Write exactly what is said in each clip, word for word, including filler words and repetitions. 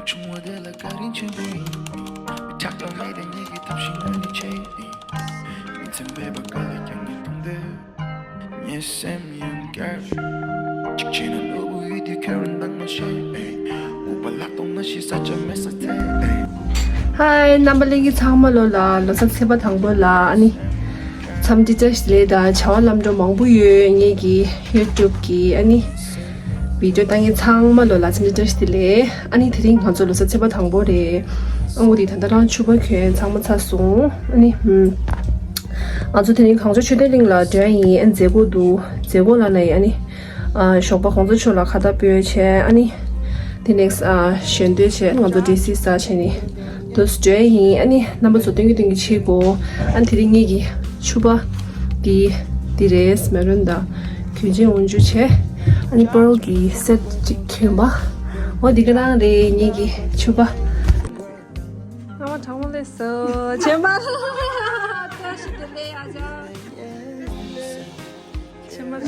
བྱུང་བ་དེ་ལ་བཀའ་དྲིན་ཆེན་པོ་ཡིན། མི་ཆགས་པ་མེད་དེ་ཉིད་ཀྱི་ཐབས་ཤེས་ང་ནི་ཆེ་ཡིན། མི་ཚེ་འཕོས་པ་ག་ལ་ཀྱང་ངས་མཐོང་འདོད། ངའི་སེམས་ཡང་བསྐྱར་ཞུ། གཅིག་བྱས་ན་ནོར་བུ་ཡུལ་དེ་ཁྱོད་རང་འདང་མ་བྱེད། འུག་པ་ལག་སྟོང་ན་ཤི་ས་ཆ་མེད་ས་ཐལ། ཧའི། རྣམ་པ་ལྷན་རྒྱས་ཚང་མ་ལོ་ལ་ལོ་གསར་ཚེས་པ་དང་པོ་ལ་ཨ་ནི། འཚམས་འདྲི་བཀྲ་ཤིས་བདེ་ལེགས་དང་བྱ་བ་ལམ་འགྲོ་མང་པོ་ཡོད། ངེད་ཀྱི་YouTube་གི་ཨ་ནི་བི་ཌིའོ་ལྟ་མཁན་ཚང་མ་ལོ་ལ་འཚམས་འདྲི་བཀྲ་ཤིས་བདེ་ལེགས། ཨ་ནི་དེ་རིང་ང་ཚོ་ལོ་གསར་ཚེས་པ་དང་པོ་རེད། ཨ་ངོ་དེ་ད་ལྟ་རང་ཕྱུ་པ་གྱོན་ཚང་མ་ཚར་སོང་། ཨ་ནི་ཧུམ། ང་ཚོ་དེ་རིང་གངས་ལྗོངས་ཆོས་ལྡན་གླིང་ལ་འགྲོ་ཡ་ཡིན། ཨ་ནི་མཛད་སྒོ་འདུག་མཛད་སྒོ་ལ་ནི་ཨ་ནི། ཨ་ཞོགས་པ་གོང་ས་མཆོག་ལ་ཁ་བཏགས་ཕུལ་བྱས། ཨ་ནི་དེ་ནེགས་ཨ་ཞལ་འདོན་བྱས། ང་ཚོ་ཌི་སི་ས་བྱས་ནས་དུ་སྤྲོད་ཡིན། ཨ་ནི་རྣམ་པ་ཚོ་སྟོན་གྱི་སྟོན་གྱི་ཕྱི་གོ། ཨ་ནི་དེ་རིང་ངེད་ཀྱི་ཕྱུ་པ་འདི་འདི་རེད། མེ་རུན་དང་གྱོན་ཆས་འོག་འཇུག་བྱས། ཨ་ནི་པརལ་གྱི་སེ་ཊི་གཅིག་གྱོན་པ། འོ་འདི་ག་རང་རེད་ངེད་ཀྱི་ཕྱུ་པ། ཨ་མ་གྲང་མོ་ལས་སོ་ཆེན་པ། བཀྲ་ཤིས་བདེ་ལེགས་ཨ་ཅག་ཆེན་པ་རང་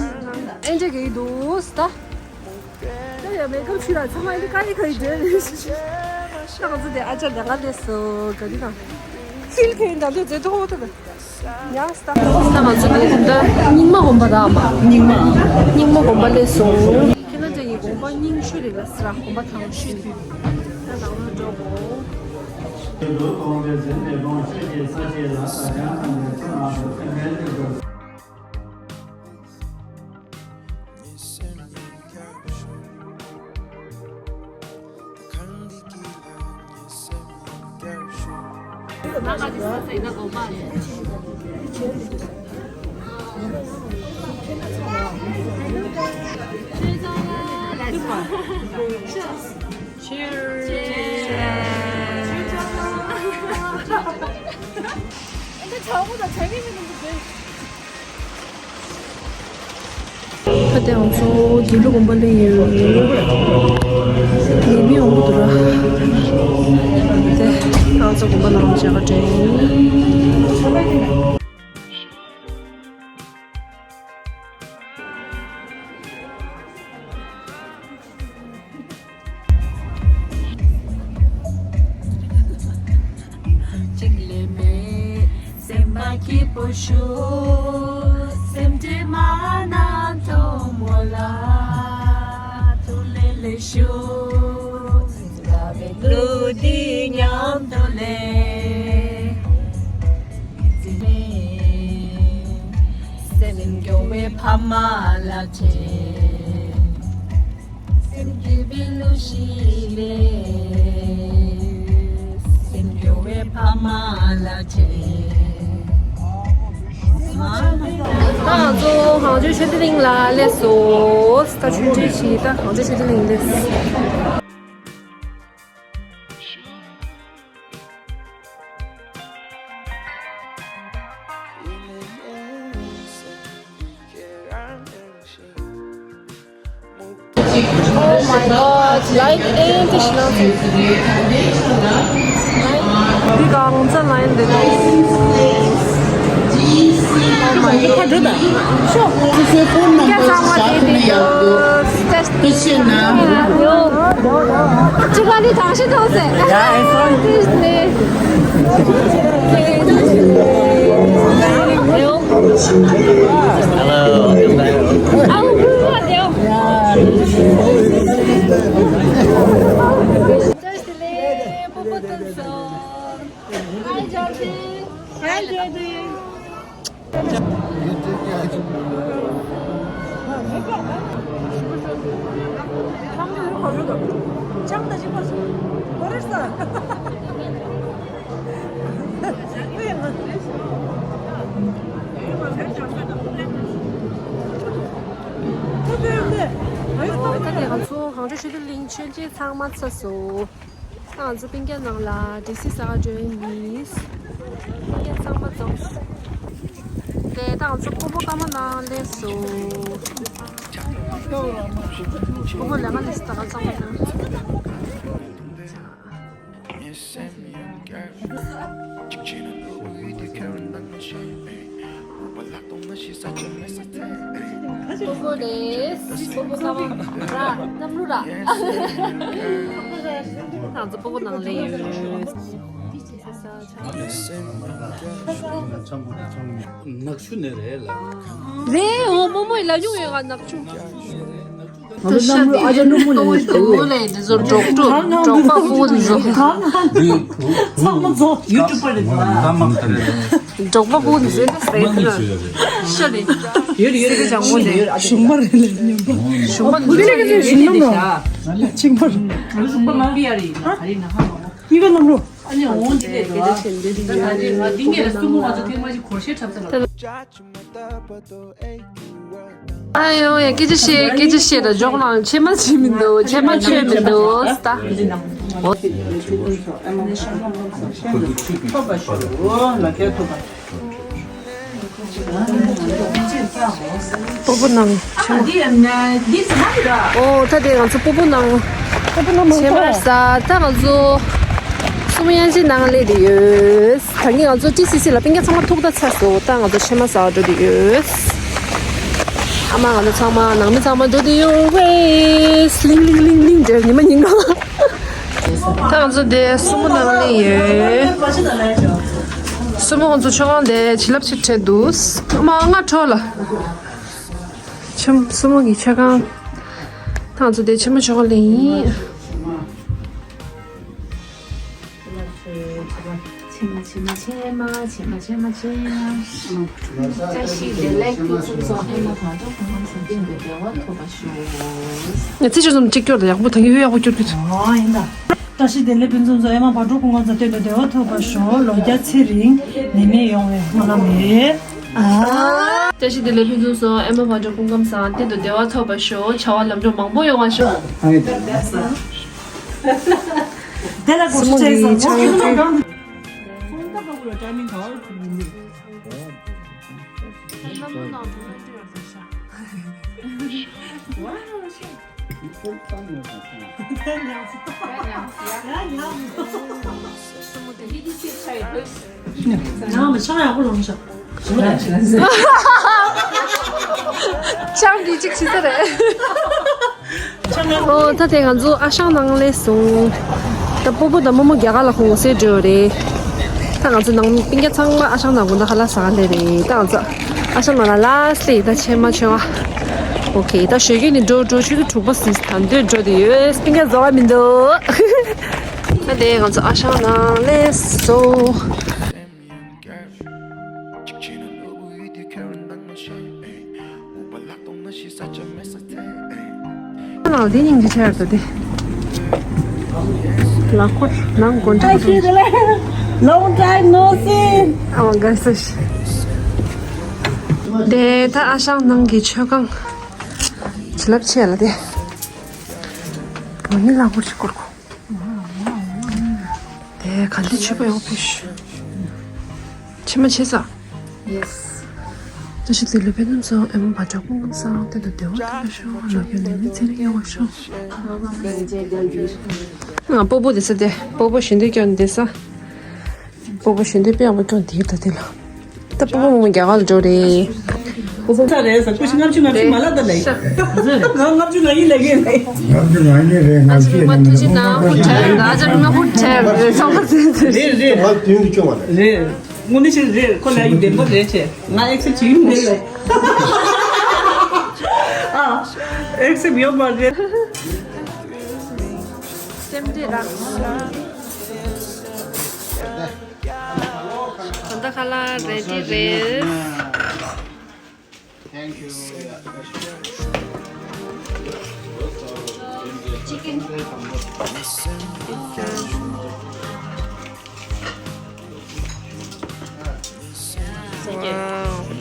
ཨེ་འདྲ་གི་འདུག་ད། ད་ཡ་མེ་ཀབ་ཆུ་ལ་ཚང་མ་ཨེ་འདྲ་ཀ་ཡི་ཁ་ཡི་འདྲ་རེད། ད་ང་ཚོ་དེ་ཨ་ཅག་ལས་ཀ་ལས་སོ་ག་དུས་དང་། ཧིལ་ཁེ་ཡིན་ད་འདོད་མཛད་ཐོག་འོ་ད་ད། ཡ་སྟ། ད་ང་ཚོ་ནི་ད་རྙིང་མ་དགོན་པ་དང་མ། རྙིང་མ། རྙིང་མ་དགོན་པ་སླེབས་སོང་། ཁྱེད་རྣམ་ཚོ་ཡི་དགོན་པ་རྙིང་ཤོས་རེད་ལ་སི་ར་དགོན་པ་དང་ཤོས་དེ། ད་ནང་ལ་འགྲོ་གོ། Cheers. Cheers. ད་ལྟ་ང་ཚོ་དགེ་ལུགས་དགོན་པ་སླེབས་ཡོད། ལས་མི་ཡོང་གི་འདུག་ར། དེ་ང་ཚོ་དགོན་པ་ནང་མཇལ་ཁ་སྤྲད་ཡིན། གཅིག་ལས་མེད་སེམས་པ་སྐྱིད་པོ་ཞུ། སེམས་ཁྲལ་མ་གནང་གྲོགས་མོ་ལ་ཐུགས་ལས་ལས་ཞུ། དགའ་བའི་གླུ་འདི་མཉམ་དུ་ལེན། སེམས་སྐྱོ་བའི་ཕ་མ་ལ་དྲན། སེམས་སྐྱིད་པའི་གླུ་ཞིག་ལེན། སེམས་སྐྱོ་བའི་ཕ་མ་ལ་དྲན། ད་ང་ཚོ་གངས་ལྗོངས་ཆོས་ལྡན་གླིང་ལ་སླེབས་སོང་། ད་ཆུ་འདྲེན་བྱས་ད་གངས་ལྗོངས་ཆོས་ལྡན་གླིང་སླེབས། Oh my god, light ཨེ་འདྲ་ཞིག་ལངས་ཚར། འདི་གང་ཚ་ལ་ཡིན་འདི་དང་། Oh my god. སྐད་གཙང་མ་དེ་དེ་ཡོད། ཅི་ག་ནི་གང་ཞིག་ཐོག་ཟེར། ཡ་ཨེ་སོང་། དེ་ནི། Hello, welcome back. Hi, Jordan. Hi, Jordan. ད་ལྟ་ང་ཚོ་གངས་ལྗོངས་ཆོས་ལྡན་གླིང་མཆོད་མཇལ་ཚང་མ་ཚར་སོང་། ད་ང་ཚོ་སྤུན་ཀྱག་ནང་ལ་ཌི་སི་ཟ་ག་འགྲོ་ཡིན། སྤུན་ཀྱག་ཚང་མ་འཛོམས་སོང་། དེ་ད་ང་ཚོ་ཕོ་བོ་ཀ་མ་ནང་སླེབས་སོང་། ཕོ་བོ་ལས་ཀ་སླེབས་སོང་། ད་ང་ཚང་མ་ནང་། ཕོ་བོ་རེད། ཕོ་བོ་ཀ་མ་ར་གནམ་ལོ་ར། ང་ཚོ་སྤོ་བོ་ནང་ལ་ཡོད། ནག་ཆུ་ནས་རེད་ལ། རེད། འོ་རྨོ་མོ་ཡིས་ལབ་མྱོང་ཡོད་ང་ནག་ཆུ། ཨ་ཅག་ནུ་མོ་ནས་ཡོད་དོ། ལས་འདི་ཚོ་འབྲོག་འབྲོག་འབྲོག་པ་སྤོ་བོ་འདི་ཚོ། ཚང་མ་ཚོ་ཡུ་ཊུབ་པར་རེད་བ། འབྲོག་པ་སྤོ་བོ་འདི་ཚོ་ཟེར་ན་ཟེར་ན། ཤ་ལས། ཡོད་རེད་ཡོད་རེད། ཟེར་བྱང་བོ་ནས། གཞུང་མ་རེད་ལས་མཉམ་པ། གཞུང་མ་འདི་ཚོ་ཡོད་རེད། གཞུང་མ་རེད། གཅིག་པར། གཉིས་ཀ་ལམ་ལོ། ཨ་ནི་འོང་འདི་ལས་འགྲོ་ཨ། ད་ད་རེས་ང་འདི་ངས་ལ་སུ་མོ་ང་ཚོ་ཐེངས་མ་གཅིག་གོར་ཤེས་འཁྲབ་ཚར་ལ། ཨ་ཡོ་ཡ་སྐད་ཆ་བཤད་སྐད་ཆ་བཤད་ད་འཇོག་ལང་ཕྱེ་མ་བྱེད་མི་འདུག་ཕྱེ་མ་བྱེད་མི་འདུག་ད། སྤོ་བོ་ནང་ཕྱེ་མ། འདི་ཡང་འདི་ཟ་མ་རེད། ཨོ་ད་དེ་ང་ཚོ་སྤོ་བོ་ནང་སྤོ་བོ་ནང་ཕྱེ་མ་ཟ། ད་ང་ཚོ་སུ་མོ་དབྱངས་ཅན་ནང་སླེབས་བསྡད་ཡོད། ད་ངས་ང་ཚོ་ཊི་སི་སི་ལ་སྤུན་ཀྱག་ཚང་མ་ཐུག་ད་ཚར་སོང་། ད་ང་ཚོ་ཕྱེ་མ་ཟ་འགྲོ་བསྡད་ཡོད། ཨ་མ་ང་ཚོ་ཚང་མ་ནང་མི་ཚང་མ་འགྲོ་བསྡད་ཡོད། ཝེ་སི་ལིང་ལིང་ལིང་ལིང་འདྲ་ཉི་མ་ཉིན་གང་། ད་ང་ཚོ་དེ་སུ་མོ་ནང་སླེབས་ཡོད། སུ་མོ་ང་ཚོ་མཆོད་ཁང་དེ་བྱིན་རླབས་ཆེ་དྲགས་འདུག་ཨ་མ་ང་འཕྲོ་ལ། ཆེམ་སུ་མོ་གི་མཆོད་ཁང་། ད་ང་ཚོ་དེ་ཆེན་མོ་མཆོད་ཁང་སླེབས་ཡིན། ཆེ་མ་ཆེ་མ་ཆེ་མ་ཆེ་མ་ཆེ་མ་ཆེ་མ། བཀྲ་ཤིས་བདེ་ལེགས་ཕུན་སུམ་ཚོགས། ཨེ་མ་བག་གྲོ་གུང་ཁམས་སུ་གཏན་དུ་བདེ་བ་ཐོབ་པར་ཤོག་ང་ཚེ་ཆུ་ཙམ་གཅིག་སྐྱོར་དང་ཡག་པོ་ད་ཡོད་ཡག་པོ་སྐྱོར་གྱི། ཨོ་ཡིན་ད། བཀྲ་ཤིས་བདེ་ལེགས་ཕུན་སུམ་ཚོགས། ཨེ་མ་བག་གྲོ་གུང་ཁམས་སུ་གཏན་དུ་བདེ་བ་ཐོབ་པར་ཤོག་ལོ་བརྒྱ་ཚེ་རིང་ནད་མེད་ཡོང་བའི་སྨོན་ལམ་ཡོད། ཨ། བཀྲ་ཤིས་བདེ་ལེགས་ཕུན་སུམ་ཚོགས། ཨེ་མ་བག་གྲོ་གུང་ཁམས་སུ་གཏན་དུ་བདེ་བ་ཐོབ་པར་ཤོག་བྱ་བ་ལམ་འགྲོ་མང་པོ་ཡོང་བར་ཤོག་ཨ་ནི། དེ་ལ་སུ་མོ་གི་ཆང་ཡོད་དུས། ཆང་འདི་གཅིག་ཕྱིས་ས་རེད། ཨོ་ད་དེ་ང་ཚོ་ཨ་ཞང་ནང་སླེབས་སོང་། ད་སྤོ་བོ་དང་རྨོ་མོ་རྒྱ་གར་ལ་ཁོང་སེ་འགྲོ་རེད། ད་ང་ཚོ་ནང་སྤུན་ཀྱག་ཚང་མ་ཨ་ཞང་ནང་དགོང་དག་ཁ་ལག་ཟ་ག་སླེབས་རེད། ད་ང་ཚོ་ཨ་ཞང་ནང་ལ་ལ་སི་ཊི་ད་ཕྱེ་མ་མཆོད་ཁང་། ཨོ་ཁེ། ད་ཞོགས་ཀས་ནི་འགྲོ་འགྲོ་ཆུ་ཚོད་དྲུག་པ་ཟིན་ད་འདོད་འགྲོ་དེ་ཡོད། སྤུན་ཀྱག་བཟོ་བ་མི་འདུག་ད་དེ་ང་ཚོ་ཨ་ཞང་ནང་སླེབས་སོང་། ཁ་ནང་དེ་སྙིང་རྗེ་ཆེ་ཡར་ཏོ་དེ། ལག་འཁོར་ནང་སྒོ་འགྲམ་དུ། Long time no see. ཨ་མ་དགའ་ས་ཞིག་དེ་ད་ཨ་ཞང་ནང་གི་མཆོད་ཁང་། བྱིན་རླབས་ཆེ་ལ་དེ། ང་ནི་ལག་འཁོར་ཞིག་བསྐོར་གོ། དེ་ག་འདི་མཆོད་པ་ཡོང་ཕུལ་ཤོག་ཕྱི་མ་ཆེ་ས། Yes. བཀྲ་ཤིས་བདེ་ལེགས་ཕུན་སུམ་ཚོགས། ཨེ་མ་བག་གྲོ་གུང་ཁམས་སུ་གཏན་དུ་བདེ་བ་ཐོབ་པར་ཤོག་ལོ་རྒྱུས་ནད་མེད་ཚེ་རིང་ཡོང་བར་ཤོག་ང་སྤོ་བོ་དེ་ས་དེ་སྤོ་བོ་ཞིག་འདི་སྐྱོན་དེ་ས། སྤོ་བོ་ཞིག་འདི་དཔེ་ཡག་པོ་སྐྱོན་དེ་ད་དེ་ལ། ད་སྤོ་བོ་རྨོ་མོ་རྒྱ་གར་ལ་འགྲོ་རེད། སྤོ་བོ་ཚ་རེད་ཟེར་ཁོ་ཞིག་ལྔ་བཅུ་ང་བཅུ་མ་ལབ་ད་ལེ། ང་ལྔ་བཅུ་ང་གཉིས་ལབ་ཀྱི་ལེ། ང་ཚོ་མི་མང་ཐུགས་རྗེ་གནང་། ཧུར་ཐལ་ད་ཨ་ཅག་མི་མང་ཧུར་ཐལ་རེད། ཚང་མ་ཚེ་ཚེ་རེད་རེད། ང་དུས་ཀྱི་སྐྱོ་བ་རེད། རེད། དངོས་གནས་ཤིག་རེད། ཁོ་ལ་ཡི་བདེན་པ་རེད་བྱས། ང་ཨེག་སེབ་བྱེད་ཀྱི་མེད་ལེ། ཨ། ཨེག་སེབ་ཡོད་མ་རེད། སེམས་ཁྲལ་རག་ད་ཁ་ལག་རེ་ཌི་རེད། Thank you. Chicken. Wow.